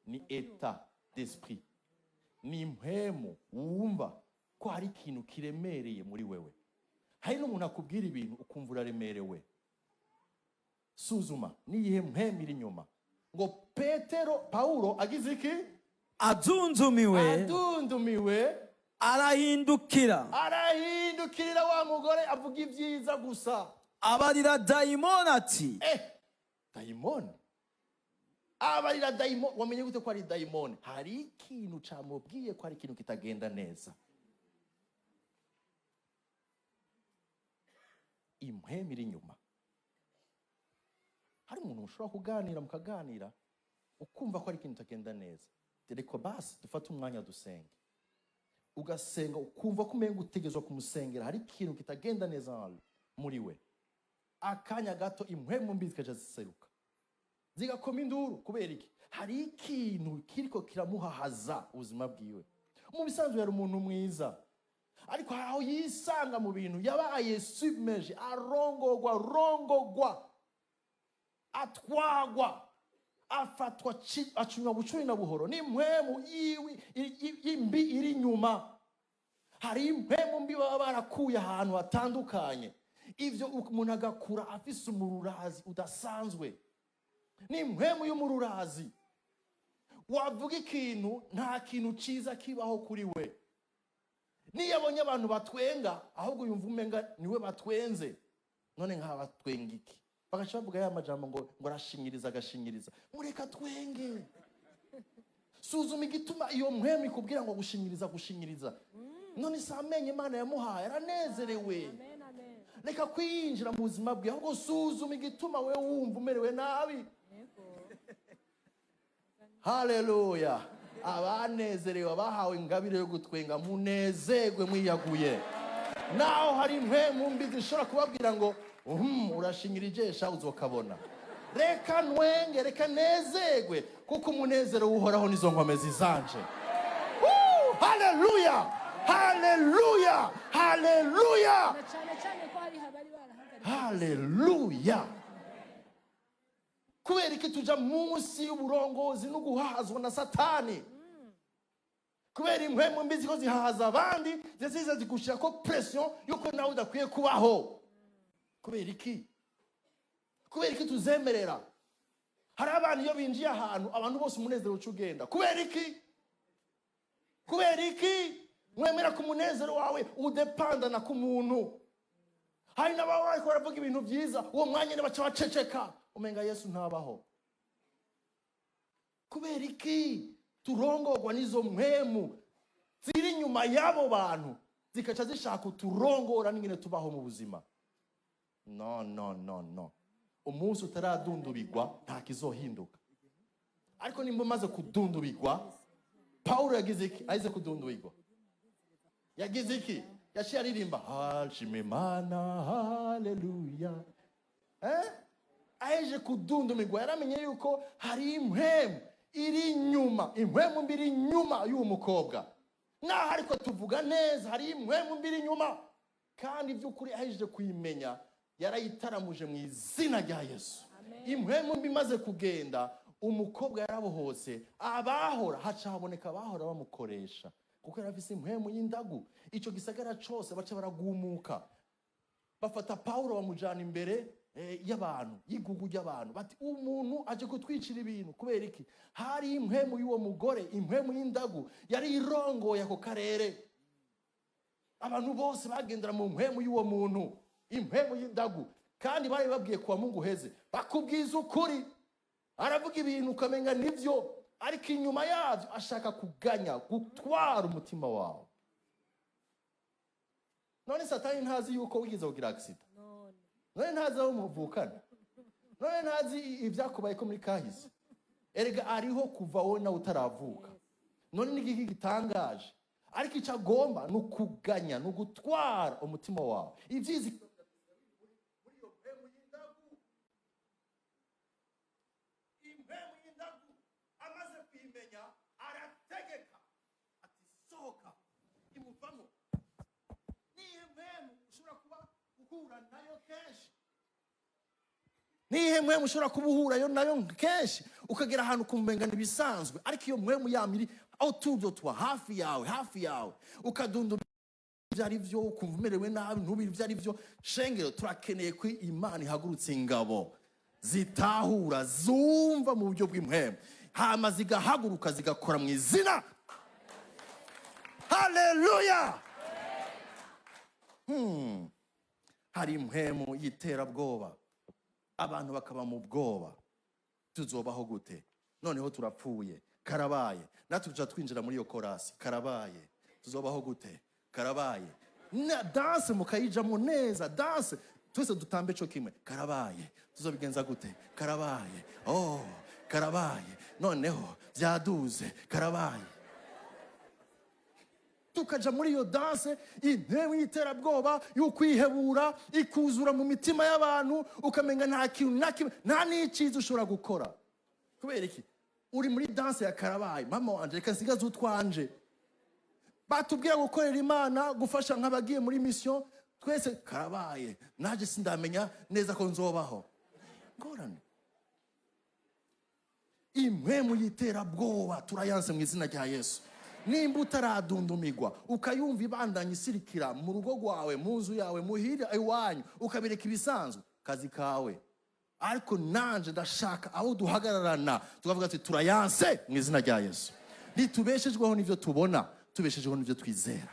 ni état d'esprit, ni impwemu wumva ko hari ikintu kiremereye muri wewe. Hari n'umuntu akubwira ibintu ukumva uraremerewe. Suzuma niyihe mpwemu iri inyuma. Ngo Petero, Pawulo agize iki? Adundumiwe. Adundumiwe. Arahindukira. Arahindukirira wa mugore avuga ibyiza gusa. Abarira dayimoni ati: Eh, dayimoni, abarira dayimoni. Wamenye gute ko ari dayimoni? Hari ikintu camubwiye ko hari ikintu kitagenda neza. Impwemu iri inyuma. Hari umuntu mushobora kuganira, mukaganira, ukumva ko hari ikintu kitagenda neza. Reka basi dufate umwanya dusenge. Ugasenga, ukumva ko umenga utegerezwa kumusengera, hari ikintu kitagenda neza muri we. Akanya gato impwemu mbi zikaja ziseruka, zigakoma induru. Kubera iki? Hari ikintu kiriko kiramuhahaza ubuzima bwiwe. Mu bisanzwe yari umuntu mwiza, ariko hari aho yisanga mu bintu, yabaye submergé, arongogwa, rongogwa, atwagwa, afatwa, acunywa bucuri na buhoro n'impwemu yiwe imbi iri inyuma. Hari impwemu mbi baba barakuye ahantu hatandukanye, ivyo umuntu agakura afise umururazi udasanzwe. Ni impwemu y'umururazi. Wavuga ikintu, nta kintu ciza kibaho kuri we. Niyo abonye abantu batwenga, ahubwo yumva umenga niwe batwenze. None nk'aba batwenga iki? Bagaca bavuga ya majambo ngo arashinyiriza, agashinyiriza. Mureka twenge. Suzuma igituma iyo mpwemu ikubwira ngo gushinyiriza, gushinyiriza. None si amenyo Imana yamuhaye, aranezerewe? Amen, amen. Reka kwinjira mu buzima bwe, ahubwo suzuma igituma we wumva umerewe nabi. Yego. Haleluya! Abanezerewe, abahawe ingabire yo gutwenga, munezerwe mwiyaguye, naho hari impwemu mbi zishobora kubabwira ngo urashinyira jesha uzokabona. Reka nwenge, reka nezerwe, kuko umunezero uhoraho nizo nkomezi zanje. Woo! Haleluya, haleluya, haleluya! Na cyane cyane ko hari abari barahagaritse. Haleluya! Kubera iki tuja munsi y'uburongozi no guhazwa na Satani? Kubera impwemu mbi ziko zihahaza abandi, ziza zigushirako pression yuko nawe udakwiye kubaho. Kubera iki? Kubera iki tuzemerera? Hari abantu iyo binjiye ahantu, abantu bose umunezero uca ugenda. Kubera iki? Kubera iki mwemera ko umunezero wawe udepandana ku muntu? Hari n'ababa bariko baravuga ibintu byiza, uwo mwanya nyene baca baceceka, umenga Yesu ntabaho. Kubera iki turongorwa n'izo mpwemu ziri inyuma y'abo bantu, zikaca zishaka uturongora n'ingene tubaho mu buzima? No, no, no, no. Umunsi utaradundubirwa nta kizohinduka, ariko nimba umaze kudundubirwa, Pawulo yagize iki? Ahize kudundubirwa yagize iki? Yaciye aririmba "Hashima Imana, haleluya". Eh? Aheje kudundumirwa yaramenye yuko hari impwemu iri inyuma, impwemu mbi iri inyuma y'uwo mukobwa. Naho ariko tuvuga neza, hari impwemu mbi iri inyuma, kandi by'ukuri ahejeje kuyimenya yarayitaramuje mu izina rya Yesu. Impwemu mbi imaze kugenda, umukobwa yarabohotse. Abahora haca haboneka abahora bamukoresha, kuko yari afise impwemu y'indagu. Icyo gisagara cose baca baragumuka, bafata Pawulo bamujana imbere y'abantu, y'igugu ry'abantu, bati: "Umuntu aje kutwicira ibintu." Kubera iki? Hari impwemu y'uwo mugore, impwemu y'indagu yari irongoye ako karere. Abantu bose bagendera mu mpwemu y'uwo muntu, impwemu y'indagu. Kandi bari babwiye kuwa Mungu uheze, bakubwiza ukuri, aravuga ibintu ukamenga nibyo, ariko inyuma yabyo ashaka kuganya, gutwara umutima wawe. None Satani ntazi yuko wigeze kugira accident? None. None ntazi aho muvukana? None ntazi ibyakubaye ko muri kahise? Erega ariho kuva wowe nawe utaravuka. None ni igiki gitangaje? Ariko icyo agomba ni ukuganya, ni ugutwara umutima wawe, ibyizi muri iyo mpemu y'indagu. Impemu y'indagu amaze kuyimenya arategeka ati: "Sohoka." Imuvamo. Niyo mpemu ushobora kuba uhura nayo kenshi, nihe mpwemu ushobora kuba uhurayo nayo kenshi, ukagera ahantu ukumva ibisanzwe, ariko iyo mpwemu yama iri aho tuzo tuba hafi yawe, hafi yawe, ukadunda ibyo ari byo, ukumva umerewe nabi, ntubire ibyo ari byo. Shengero, turakeneye ko Imana ihagurutse ingabo zitahura, zumva mu buryo bw'impwemu, hama zigahaguruka zigakora mu izina. Haleluya! Hari impwemu y'iterabwoba, abantu bakaba mu bwoba: tuzobaho gute? Noneho turapfuye, karabaye. Natwe tuja twinjira muri iyo korasi: "Karabaye, tuzobaho gute? Karabaye." Na danse mukayijamo neza, danse twese dutambe co kimwe: "Karabaye, tuzobigenza gute? Karabaye, oh, karabaye, noneho byaduze, karabaye." Tukaja muri iyo danse. Intebe y'iterabwoba y'ukwihebura ikuzura mu mitima y'abantu, ukamenga nta kintu na kimwe, nta n'icyiza ushobora gukora. Kubera iki? Uri muri danse ya "karabaye". Mama wanje, reka nsigaze utwanje. Batubwira gukorera Imana, gufasha nk'abagiye muri mission, twese: "Karabaye, naje sindamenya neza ko nzobaho." Ngorane. Impwemu y'iterabwoba turayanse mu izina rya Yesu. Nimba utaradundumigwa, ukayumva ibandanya isirikira mu rugo rwawe, mu nzu yawe, muhira iwanyu, ukabireka ibisanzwe, kazi kawe. Ariko nanje ndashaka aho duhagararana tukavuga ati: "Turayanse mu izina rya Yesu." Ntitubeshejweho n'ibyo tubona, tubeshejweho n'ibyo twizera.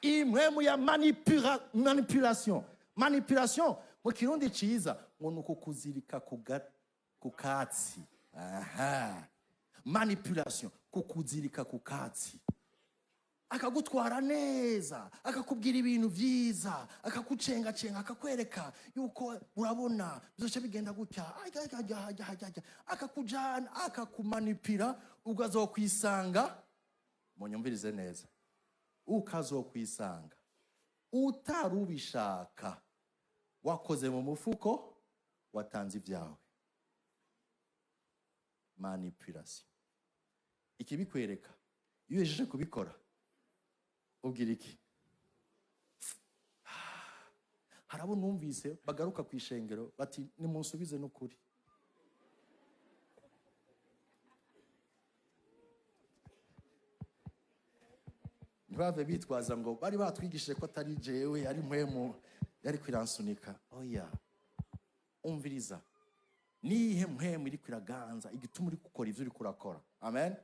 Impwemu ya manipulation. Manipulation mu Kirundi ciza ngo ni ukukuzirika ku katsi. Aha, manipulation, kukuzirika ku katsi, akagutwara neza, akakubwira ibintu byiza, akakucengacenga, akakwereka yuko urabona bizoca bigenda gutya, ajya, ajya, ajya, ajya, ajya, akakujana, akakumanipira, ukazokwisanga. Munyumvirize neza, ukazokwisanga utari ubishaka wakoze mu mufuko, watanze ibyawe. Manipulation ikibikwereka, iyo uhejeje kubikora ubwira iki? Hari abo numvise bagaruka ku ishengero bati: "Nimunsubize n'ukuri." Ntibave bitwaza ngo bari batwigishije ko atari jewe, ari mpwemu. Yari kwiransunika. Oya, umviriza, niyihe mpwemu iri kwiraganza igituma uri gukora ivyo uri kurakora? Amen.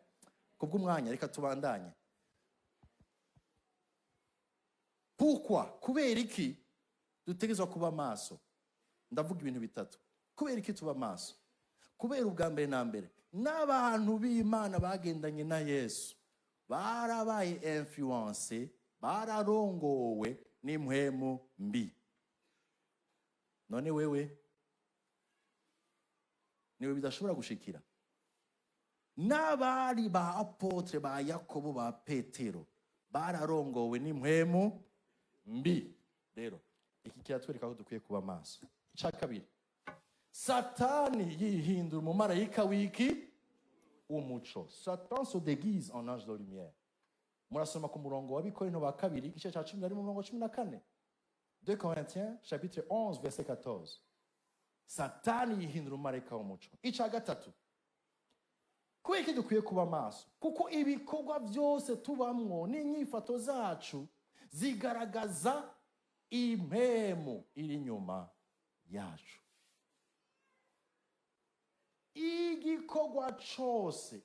Kubw'umwanya, reka tubandanye. Pourquoi? Kubera iki dutegerezwa kuba maso? Ndavuga ibintu bitatu. Kubera iki tuba maso? Kubera ubwa mbere na mbere, n'abantu b'Imana bagendanye na Yesu barabaye influencés, bararongowe n'impwemu mbi. None wewe niwe bidashobora gushikira? N'abari ba apôtres, ba Yakobo, ba Petero, bararongowe n'impwemu mbi. Rero iki kiratwereka ko dukwiye kuba maso. Icya kabiri, Satani yihindura umumarayika w'iki? W'umuco. Satan se déguise en ange de lumière. Murasoma ku murongo wa Bikorinto ba kabiri, igice cya 11, umurongo wa 14, 2 Corinthiens chapitre 11 verset 14. Satani yihindura umumarayika w'umuco. Icya gatatu, kubera iki dukwiye kuba maso? Kuko ibikorwa byose tubamwo n'inyifato zacu zigaragaza impemu iri inyuma yacu. Igikorwa cose,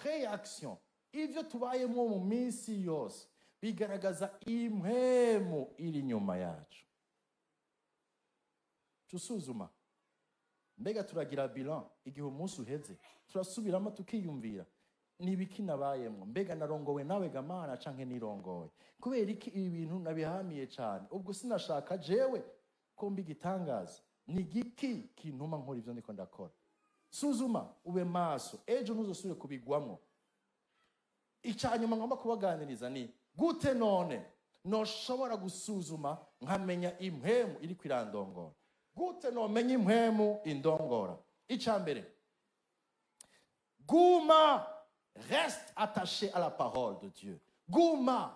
réaction, ivyo tubayemo mu minsi yose bigaragaza impemu iri inyuma yacu. Tusuzuma, mbega turagira bilan igihe umunsi uheze? Turasubiramo tukiyumvira: ni ibiki nabayemwo? Mbega narongowe nawe gamana canke nirongowe? Kubera iki ibi bintu nabihamiye cane? Ubwo sinashaka jewe ko mba igitangaza? Ni igiki kintuma nkora ivyo ndiko ndakora? Suzuma, ube maso, ejo ntuzosubire kubigwamwo. Icya nyuma ngomba kubaganiriza ni gute none noshobora gusuzuma nkamenya impwemu iri kwirandongora? Gute nomenya impwemu indongora? Icya mbere, guma, reste attaché à la parole de Dieu. Guma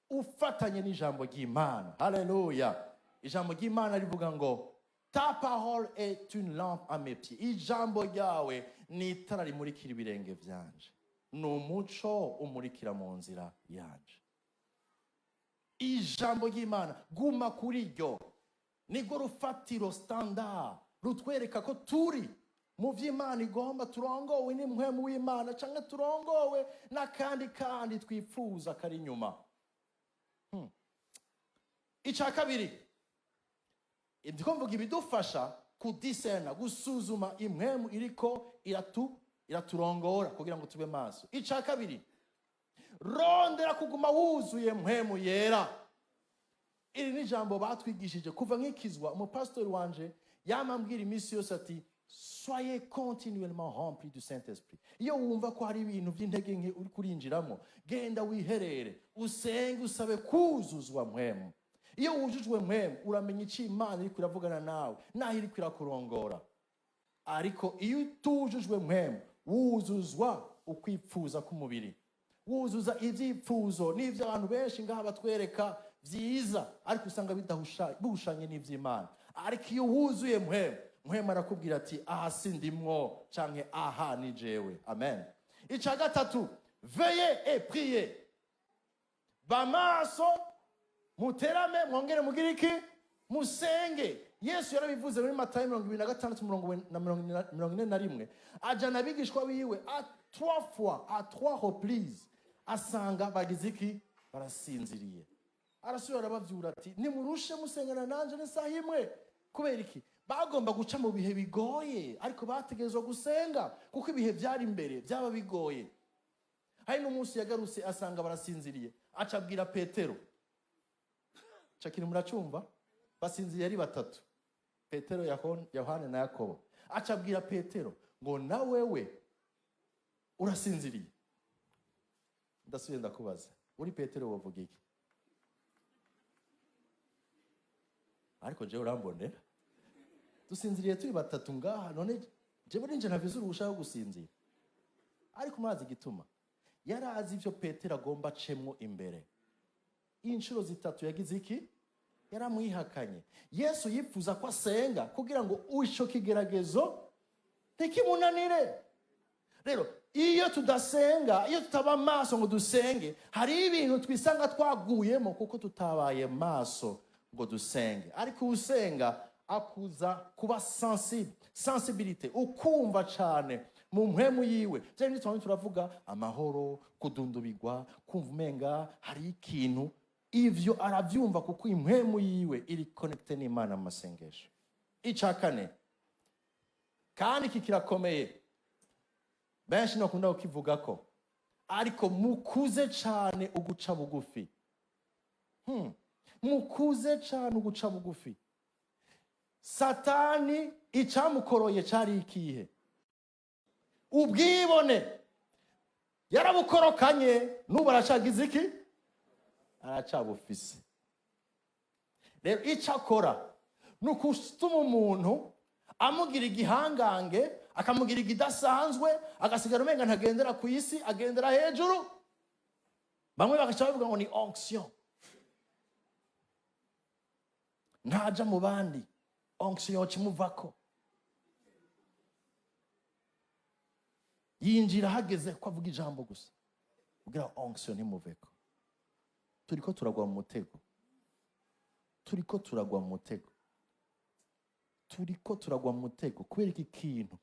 ufatanye n'ijambo ry'Imana. Haleluya! Ijambo ry'Imana rivuga ngo: "Ta parole est une lampe à mes pieds." Ijambo ryawe ni itara rimurikira ibirenge vyanje, ni umuco umurikira mu nzira yanje. Ijambo ry'Imana, guma kuri ryo, nirwo rufatiro, standard rutwereka ko turi mu vy'Imana igomba, turongowe n'impwemu w'Imana canke turongowe n'akandi kandi twifuza kari inyuma. Ica kabiri, ndiko mvuga ibidufasha kudisena, gusuzuma impwemu iriko iraturongora kugira ngo tube maso. Ica kabiri, rondera kuguma wuzuye Mpwemu Yera. Iri ni ijambo batwigishije kuva nkikizwa. Umupasitori wanje yamambwira iminsi yose ati: "Soyez continuellement rempli du Saint Esprit." Iyo wumva ko hari ibintu by'intege nke uri kurinjiramo, genda wiherere, usenge, usabe kuzuzwa Mpwemu. Iyo wujujwe Mpwemu, uramenya icyo Imana iriko iravugana nawe naho iriko irakurongora. Ariko iyo utujujwe Mpwemu, wuzuzwa ukwipfuza k'umubiri, wuzuza ibyifuzo n'ibyo abantu benshi ngaha batwereka byiza, ariko usanga bihushanye n'iby'Imana. Ariko iyo wuzuye Mpwemu, Mpwemu arakubwira ati: "Aha si ndimwo," canke "Aha ni jewe." Amen. Icya gatatu, veillez et priez. Bamaso, muterame, mwongere mugire iki? Musenge. Yesu yarabivuze muri Matayo 26, umurongo na 41. Ajana abigishwa biwe à trois fois, à trois reprises, asanga bagize iki? Barasinziriye. Arasubira arabavyura ati: "Nimurushe musengana nanje n'isaha imwe?" Kubera iki? Bagomba guca mu bihe bigoye, ariko bategerezwa gusenga kuko ibihe byari imbere byaba bigoye. Hari n'umunsi yagarutse asanga barasinziriye, aca abwira Petero. Cakiri, muracumva? Basinziriye ari batatu: Petero, Yohana na Yakobo. Aca abwira Petero ngo: "Na wewe urasinziriye?" Ndasubiye ndakubaza, uri Petero wovuga iki? Ariko jewe urambonera, dusinziriye turi batatu ngaha, none jewe ninje ntavize uruhusha rwo gusinzira? Ariko murazi igituma? Yari azi ibyo Petero agomba acemwo imbere. Inshuro zitatu yagize iki? Yaramwihakanye. Yesu yifuza ko asenga kugira ngo ico kigeragezo ntikimunanire. Rero iyo tudasenga, iyo tutaba maso ngo dusenge, hari ibintu twisanga twaguyemo kuko tutabaye maso Ngo dusenge. Ariko usenga akuza kuba sensible, sensibilité, ukumva cane mu mpwemu yiwe. Vya bindi twamye turavuga, amahoro, kudundubirwa, kumva umenga hari ikintu, ivyo aravyumva kuko impwemu yiwe iri connecté n'Imana mu masengesho. Ica kane, kandi iki kirakomeye, benshi ntibakunda kukivugako, ariko mukuze cane uguca bugufi. Mukuze cane uguca bugufi. Satani icamukoroye cari ikihe? Ubwibone. Yarabukorokanye, n'ubu aracagize iki? Aracabufise. Rero icyo akora ni ukutuma umuntu amugira igihangange, akamugira ikidasanzwe, agasigara umenga ntagendera ku isi, agendera hejuru. Bamwe bagaca bavuga ngo ni onction, ntaja mu bandi, onction yoca imuvako. Yinjira hageze ko avuga ijambo gusa kugira onction ntimuveko. Turiko turagwa mu mutego, turiko turagwa mu mutego, turiko turagwa mu mutego. Kubera iki kintu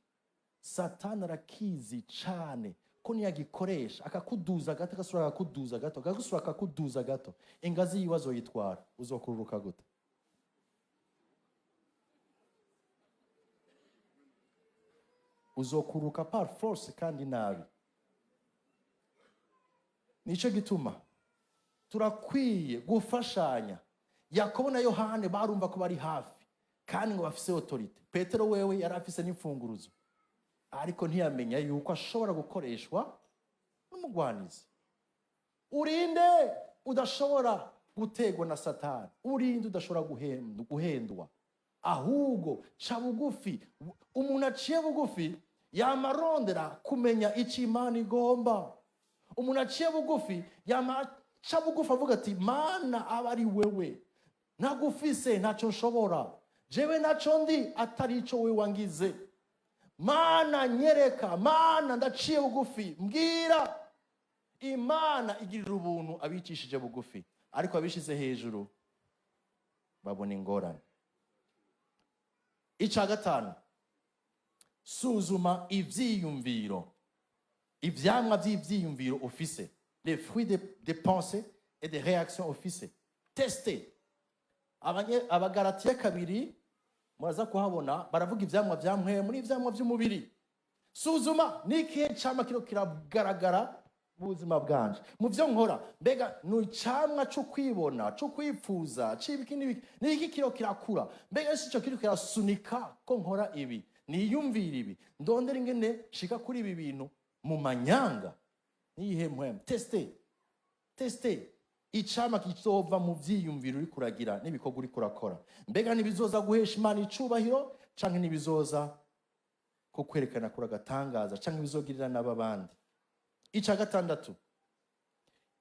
Satani arakizi cane, ko niyagikoresha akakuduza gato, agasubira akakuduza gato, agasubira akakuduza gato, ingazi yiwe azoyitwara. Uzokururuka gute? Uzokururuka par force kandi nabi. Nico gituma turakwiye gufashanya. Yakobo na Yohane barumva ko bari hafi kandi ngo bafise autorité. Petero wewe yari afise n'imfunguruzo, ariko ntiyamenya yuko ashobora gukoreshwa n'umugwanizi. Urinde udashobora gutegwa na Satani, urinde udashobora guhendwa, ahubwo ca bugufi. Umuntu aciye bugufi yamarondera kumenya icyo Imana igomba. Umuntu aciye bugufi yama aca bugufi avuga ati: "Mana, aba ari wewe, ntagufise ntacyo nshobora, jewe ntacyo ndi atari ico wewe wangize. Mana, nyereka, Mana, ndaciye bugufi, mbwira." Imana igirira ubuntu abicishije bugufi, ariko abishize hejuru babona ingorane. Icya gatanu, suzuma ivyiyumviro, ivyamwa vy'ivyiyumviro ufise, les fruits des pensées et des réactions ufise. Teste. Abagalatiya 2, muraza kuhabona, baravuga ivyamwa vya mpwemu n'ivyamwa vy'umubiri. Suzuma ni ikihe camwa kiro kiragaragara mu buzima bwanje, mu vyo nkora. Mbega ni icamwa co kwibona, co kwipfuza, c'ibiki n'ibiki? Ni iki kiro kirakura? Mbega si ico kiro kirasunika ko nkora ibi, niyumvira ibi, ndondera ingene shika kuri ibi bintu mu manyanga? Niyihe mpwemu? Teste, teste icamwa kizova mu vyiyumviro uri kuragira n'ibikorwa uri kurakora. Mbega nibizoza guhesha Imana icubahiro, canke nibizoza ko kwerekana kuri agatangaza, canke bizogirira n'ababandi? Ica gatandatu,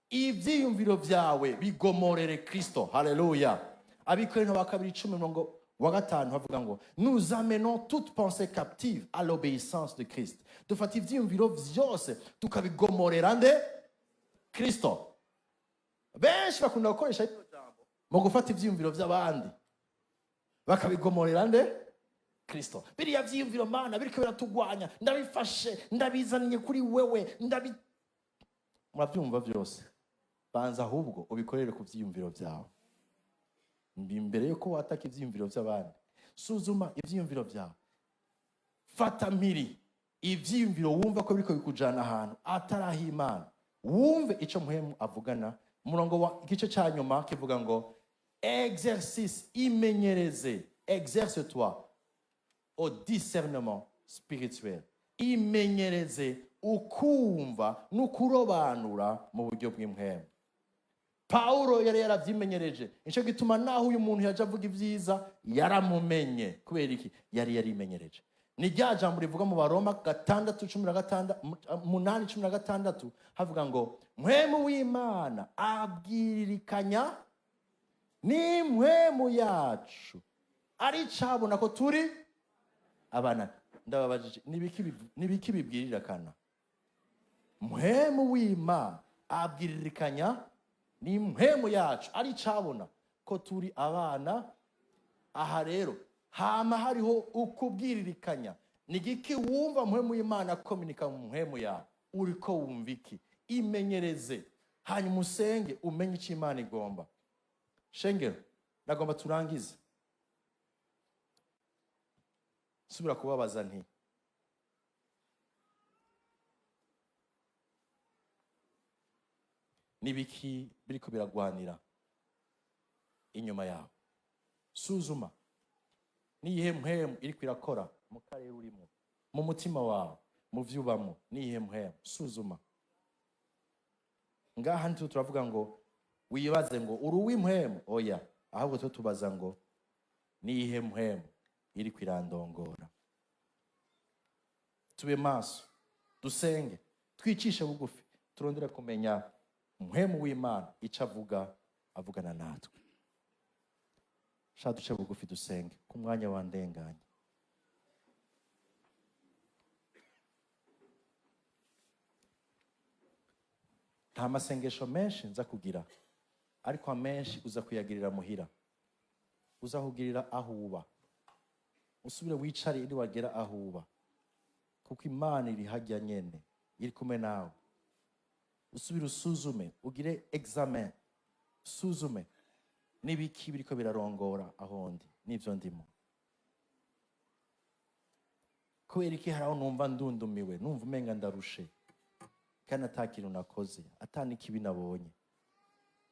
ivyiyumviro vyawe bigomorere Kristo. Haleluya! Abikorinto ba kabiri 10:5 havuga ngo: "Nous amenons toute pensée captive à l'obéissance de Christ." Dufata ivyiyumviro vyose tukabigomorera nde? Kristo. Benshi bakunda gukoresha rino jambo mu gufata ivyiyumviro vy'abandi bakabigomorera nde? Kristo. Biriya vyiyumviro, Mana, biriko biratugwanya, ndabifashe ndabizaniye kuri wewe, ndabi murabyumva vyose. Banza ahubwo ubikorere ku vyiyumviro vyawe imbere yuko wataka ivyiyumviro vy'abandi. Suzuma ivyiyumviro vyawe, fata mpiri ivyiyumviro wumva ko biriko bikujana ahantu atari Imana, wumve ico mpwemu avugana. Umurongo wa igice ca nyuma kivuga ngo: "Exercice, imenyereze, exerce toi au discernement spirituel." Imenyereze ukumva n'ukurobanura mu buryo bw'impwemu. Pawulo yari yaravyimenyereje, nico gituma naho uyu muntu yaje avuga ibyiza yaramumenye. Kubera iki? Yari yarimenyereje. Ni rya jambo rivuga mu Baroma 6:16, 8:16, havuga ngo: "Mpwemu w'Imana abwiririkanya n'impwemu yacu ari cabona ko turi abana." Ndababajije, nibiki bibwiririkana? Mpwemu w'Imana abwiririkanya n'impwemu yacu ari cabona. Ko turi abana. Aha rero hama hariho ukubwiririkanya. Ni igiki wumva Mpwemu y'Imana kominika mu mpwemu yawe? Uriko wumva iki? Imenyereze, hanyuma usenge, umenye icyo Imana igomba. Shengero, ndagomba turangize. Subira kubabaza nti: nibiki biriko biragwanira inyuma yawe? Suzuma niyihe mpwemu iriko irakora mu karere urimo, mu mutima wawe, mu vyo ubamo. Niyihe mpwemu? Suzuma. Ngaha ntitwe turavuga ngo wibaze ngo uri uw'impwemu, oya, ahubwo twe tubaza ngo: niyihe mpwemu iriko irandongora? Tube maso, dusenge, twicishe bugufi, turondere kumenya Mpwemu w'Imana icyo avuga, avugana natwe. Sha, duce bugufi, dusenge ku mwanya wandenganye. Nta masengesho menshi nza kugira, ariko amenshi uza kuyagirira muhira, uza kugirira aho uba. Usubire wicare iri wagera aho uba, kuko Imana iri hajya nyene, iri kumwe nawe. Usubire usuzume, ugire examen, usuzume n'ibiki biriko birarongora aho ndi n'ivyo ndimo. Kubera iki hari aho numva ndundumiwe, numva umenga ndarushe, kandi ata kintu nakoze, ata n'ikibi nabonye?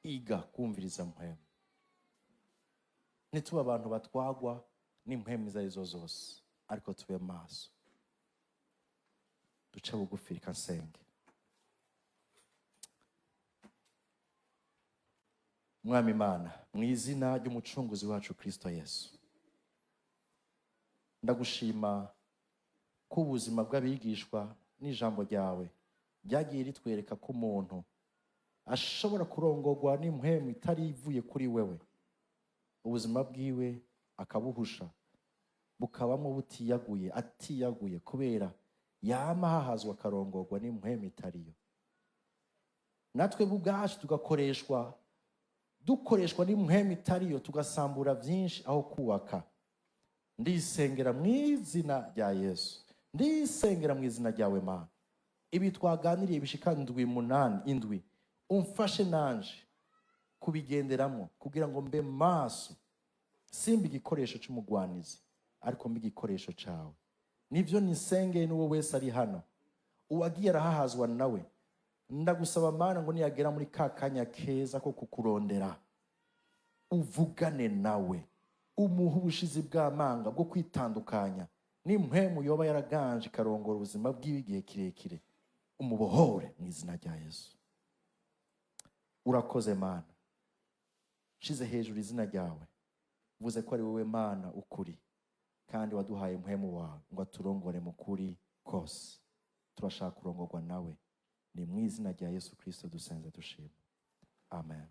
Iga kumviriza Mpwemu. Ntitube abantu batwagwa n'impwemu izo arizo zose, ariko tube maso, duce bugufi. Reka nsenge. Mwami Imana, mu izina ry'Umucunguzi wacu Kristo Yesu, ndagushima ko ubuzima bw'abigishwa n'ijambo ryawe ryagiye ritwereka ko umuntu ashobora kurongorwa n'impwemu itari ivuye kuri wewe, ubuzima bwiwe akabuhusha, bukabamo butiyaguye, atiyaguye, kubera yama hahazwa akarongorwa n'impwemu itariyo. Natwe ubwacu tugakoreshwa, dukoreshwa n'impwemu itariyo, tugasambura byinshi aho kubaka. Ndisengera mu izina rya Yesu, ndisengera mu izina ryawe Mana, ibi twaganiriye bishika ndwi, munani, indwi, umfashe nanje kubigenderamo kugira ngo mbe maso, simba igikoresho cy'umugwanizi, ariko mbe igikoresho cyawe. Nibyo nisengeye n'uwo wese ari hano, uwagiye arahahazwa nawe. Ndagusaba Mana ngo niyagera muri ka kanya keza ko kukurondera, uvugane nawe, umuhe ubushizi bw'amanga bwo kwitandukanya n'impwemu yoba yaraganje ikarongora ubuzima bw'iwe igihe kirekire, umubohore mu izina rya Yesu. Urakoze Mana. Nshize hejuru izina ryawe, uvuze ko ari wowe Mana ukuri, kandi waduhaye Mpwemu wawe ngo aturongore mu kuri kose. Turashaka kurongorwa nawe. Ni mu izina rya Yesu Kirisito dusenze dushima, amen.